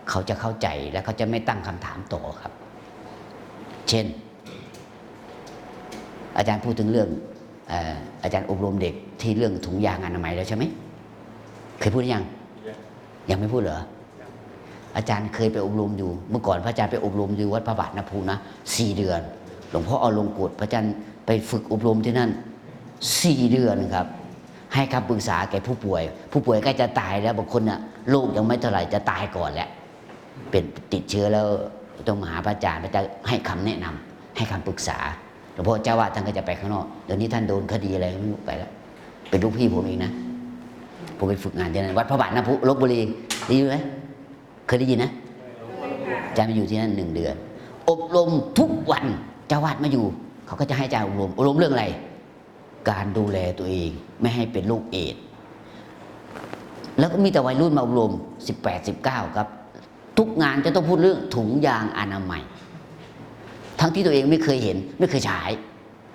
ເຂົາຈະເຂົ້າໃຈ ແລະ ເຂົາຈະໄມ່ຕັ້ງຄຳຖາມຕໍ່ຄັບ. ເຊັ່ນ ອາຈານພູດເຖິງເລື່ອງ ເອີ ອາຈານອົບຮົມເດັກທີ່ເລື່ອງຖົງຢາງອະນາໄມແລ້ວໃຊ່ໄໝ? ເຄີຍພູດຫຼືຍັງ? ຍັງ ຍັງໄມ່ພູດເຫຼື? ອາຈານເຄີຍໄປອົບຮົມຢູ່ ເມື່ອກ່ອນພະອາຈານໄປອົບຮົມຢູ່ວັດພະບາດນ້ຳພຸນະ ສີ່ເດືອນ. ຫຼວງພໍ່ເອົາລົງກົດ ພະອາຈານໄປຝຶກອົບຮົມທີ່ນັ້ນສີ່ເດືອນຄັບ ໃຫ້ຄຳປຶກສາແກ່ຜູ້ປ່ວຍ. ຜູ້ປ່ວຍໃກ້ຈະຕາຍແລ້ວ ບາງຄົນນະ ໂລກຍັງໄມ່ເທົ່າໃດ ຈະຕາຍກ່ອນແລ້ວ ເປັນຕິດເຊື້ອແລ້ວ ຕ້ອງມາຫາພະອາຈານ ພະອາຈານໃຫ້ຄຳແນະນຳ ໃຫ້ຄຳປຶກສາ. ຫຼວງພໍ່ເຈົ້າອາວາດທ່ານກໍຈະໄປຂ້າງນອກ ດຽວນີ້ທ່ານໂດນຄະດີອະໄລໄປແລ້ວ ເປັນລູກພີ່ຜົມເອງນະ. ຜົມໄປຝຶກງານທີ່ນັ້ນ ວັດພະບາດນ້ຳພຸ ລົບບຸລີ ໄດ້ຍິນໄໝ? ເຄີຍໄດ້ຍິນນະ? ອາຈານໄປຢູ່ທີ່ນັ້ນໜຶ່ງເດືອນ ອົບຮົມທຸກວັນ ເຈົ້າອາວາດມາຢູ່ ເຂົາກໍຈະໃຫ້ອາຈານອົບຮົມ. ອົບຮົມເລື່ອງອະໄລ? ການດູແລຕົວເອງ ໄມ່ໃຫ້ເປັນໂລກເອດສ. ແລ້ວກໍມີແຕ່ໄວລຸ້ນມາອົບຮົມ ສິບແປດ ສິບເກົ້າ ກັບ ທຸກງານຈະຕ້ອງພູດເລື່ອງຖົງຢາງອະນາໄມ ທັງທີ່ຕົວເອງໄມ່ເຄີຍເຫັນ ໄມ່ເຄີຍໃຊ້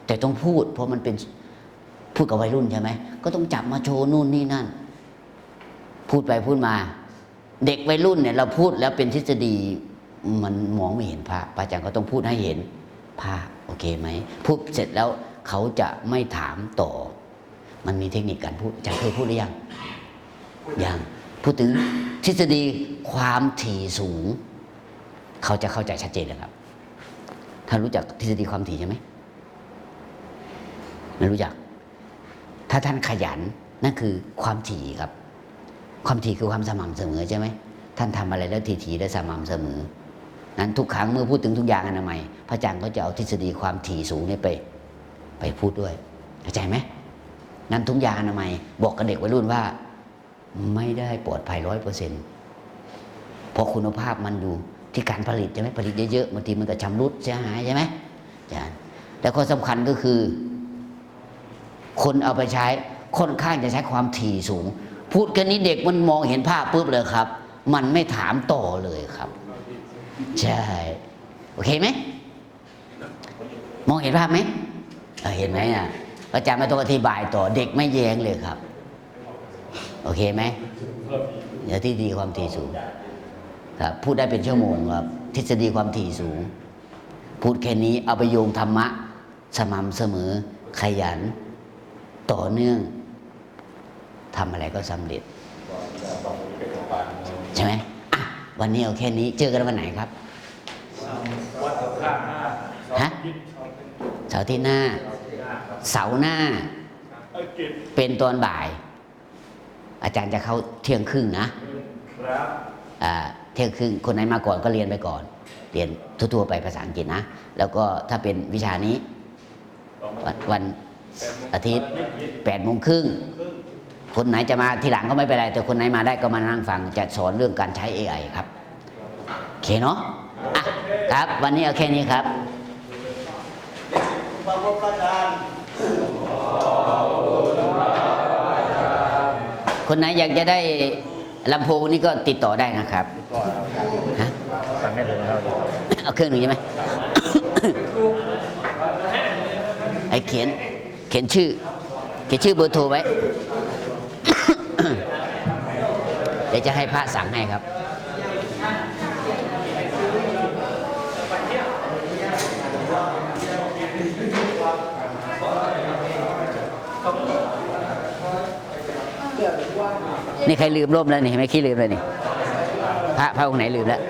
ແຕ່ຕ້ອງພູດ ເພາະມັນເປັນ ພູດກັບໄວລຸ້ນໃຊ່ໄໝ? ກໍຕ້ອງຈັບມາໂຊນູ້ນນີ້ນັ້ນ ພູດໄປພູດມາ. ເດັກໄວລຸ້ນເນຍ ເຮົາພູດແລ້ວເປັນທິດສະດີ ມັນມອງໄມ່ເຫັນພາບ ພະອາຈານກໍຕ້ອງພູດໃຫ້ເຫັນພາບ ໂອເຄໄໝ? ພູດເສັດແລ້ວເຂົາຈະໄມ່ຖາມຕໍ່. ມັນມີເທັກນິກການພູດ ອາຈານເຄີຍພູດຫຼືຍັງ? ຍັງ. ພູດເຖິງທິດສະດີຄວາມຖີ່ສູງ ເຂົາຈະເຂົ້າໃຈຊັດເຈນເລີຍຄັບ. ທ່ານຮູ້ຈັກທິດສະດີຄວາມຖີ່ໃຊ່ໄໝ? ໄມ່ຮູ້ຈັກ. ຖ້າທ່ານຂະຫຍັນ ນັ້ນຄືຄວາມຖີ່ຄັບ. ຄວາມຖີ່ຄືຄວາມສະໝ່ຳສະເໝີໃຊ່ໄໝ? ທ່ານທຳອະໄລແລ້ວຖີ່ໆ ແລະ ສະໝ່ຳສະເໝີ. ນັ້ນທຸກຄັ້ງເມື່ອພູດເຖິງຖົງຢາງອະນາໄມ ພະອາຈານກໍຈະເອົາທິດສະດີຄວາມຖີ່ສູງນີ້ໄປ ໄປພູດດ້ວຍ ເຂົ້າໃຈໄໝ? ນັ້ນຖົງຢາງອະນາໄມບອກກັບເດັກໄວລຸ້ນວ່າ ໄມ່ໄດ້ປອດໄພຮ້ອຍເປີເຊັນ ເພາະຄຸນນະພາບມັນຢູ່ທີ່ການຜະລິດໃຊ່ໄໝ? ຜະລິດເຍີະໆ ບາງທີມັນກໍຊຳລຸດເສຍຫາຍໃຊ່ໄໝ? ຈ້າ ແລະ ຂໍ້ສຳຄັນກໍຄື ຄົນເອົາໄປໃຊ້ ຄ່ອນຂ້າງຈະໃຊ້ຄວາມຖີ່ສູງ. ພູດແຄ່ນີ້ເດັກມັນມອງເຫັນພາບປຶບເລີຍຄັບ ມັນໄມ່ຖາມຕໍ່ເລີຍຄັບ. ໃຊ່ ໂອເຄໄໝ? ມອງເຫັນພາບໄໝ? ເອີ ເຫັນໄໝນະ? ອາຈານບໍ່ຕ້ອງອະທິບາຍຕໍ່ ເດັກໄມ່ແຍ້ງເລີຍຄັບ. ໂອເຄໄໝ? ທິດສະດີຄວາມຖີ່ສູງຄັບ ພູດໄດ້ເປັນຊົ່ວໂມງຄັບ ທິດສະດີຄວາມຖີ່ສູງ. ພູດແຄ່ນີ້ເອົາໄປໂຍງທຳມະ ສະໝ່ຳສະເໝີ ຂະຫຍັນ ຕໍ່ເນື່ອງ ທຳອະໄລກໍສຳເລັດ ໃຊ່ໄໝ? ອ່ະ ວັນນີ້ເອົາແຄ່ນີ້ ເຈີກັນວັນໄຫນຄັບ? ວັນອັງຄານໜ້າ ຮະ? ເສົາອາທິດໜ້າ ເສົາໜ້າ ເປັນຕອນບ່າຍ ອາຈານຈະເຂົ້າທ່ຽງຄຶ່ງນະ ອ່າ ທ່ຽງຄຶ່ງ ຄົນໃດມາກ່ອນກໍລຽນໄປກ່ອນ ລຽນທົ່ວໆໄປພາສາອັງກິດນະ ແລ້ວກໍຖ້າເປັນວິຊານີ້ ວັນ ວັນອາທິດ ແປດໂມງຄຶ່ງ ຄົນໃດຈະມາທີຫຼັງກໍໄມ່ເປັນໄລ ແຕ່ຄົນໃດມາໄດ້ກໍມານັ່ງຟັງ ຈະສອນເລື່ອງການໃຊ້ເອໄອຄັບ. ໂອເຄເນາະ ອ່ະ ຄັບ ວັນນີ້ເອົາແຄ່ນີ້ຄັບ. ຄົນໃດຢາກຈະໄດ້ລຳໂພງນີ້ກໍຕິດຕໍ່ໄດ້ນະຄັບ. ຮະ? ເອົາເຄື່ອງໜຶ່ງໃຊ່ໄໝ? ໃຫ້ຂຽນ ຂຽນຊື່ ຂຽນຊື່ເບີໂທໄວ້ ດຽວຈະໃຫ້ພະສັ່ງໃຫ້ຄັບ. ນີ້ໃຜລືມລົມແລ້ວນີ້ ແມ່ນຂີ້ລືມແລ້ວນີ້ ພະ ພະອົງໄຫນລືມແລ້ວ?